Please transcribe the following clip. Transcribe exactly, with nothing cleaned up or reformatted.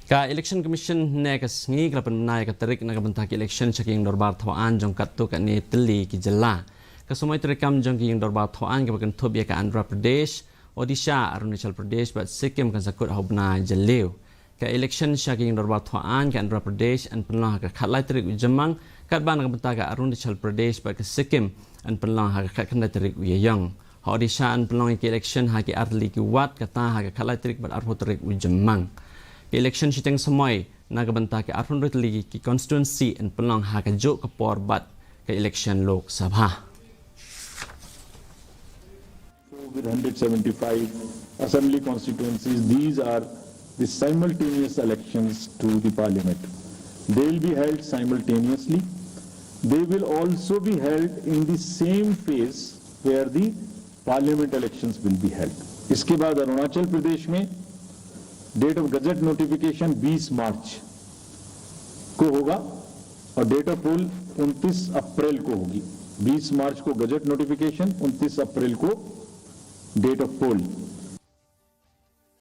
Ka Election Commission hynne ka sngi ka la pynbna ïa ka tarik na ka bynta ka election sha ka ïing dorbar thaw aiñ jong katto katne tylli ki jylla. Ka samoi treikam jong ka ïing dorbar thaw aiñ kaba kynthup ïa ka Andhra Pradesh, Odisha, Arunachal Pradesh bad Sikkim kan sa kut ha u bnai Jylliew. Ka election sha ka ïing dorbar thaw aiñ ka Andhra Pradesh yn pynlong ha ka khatlai tarik u Jymmang, katba na ka bynta ka Arunachal Pradesh bad ka Sikkim yn pynlong ha ka khatkhyndai tarik u Ïaïong. Ha Odisha yn pynlong ïa ka election ha ki artylli ki ward, kata ha ka khatlai tarik bad arphew tarik u Jymmang. Ka election shiteng samoi na ka bynta ka arphew hynriew tylli ki constituency yn pynlong ha kajuh ka por bad ka election Lok Sabha. With one hundred seventy-five assembly constituencies, these are the simultaneous elections to the parliament. They will be held simultaneously. They will also be held in the same phase where the parliament elections will be held. इसके बाद अरुणाचल प्रदेश में date of gazette notification बीस मार्च को होगा और डेट ऑफ पोल उनतीस अप्रैल को होगी। बीस मार्च को गजट नोटिफिकेशन, उनतीस अप्रैल को डेट ऑफ पोल।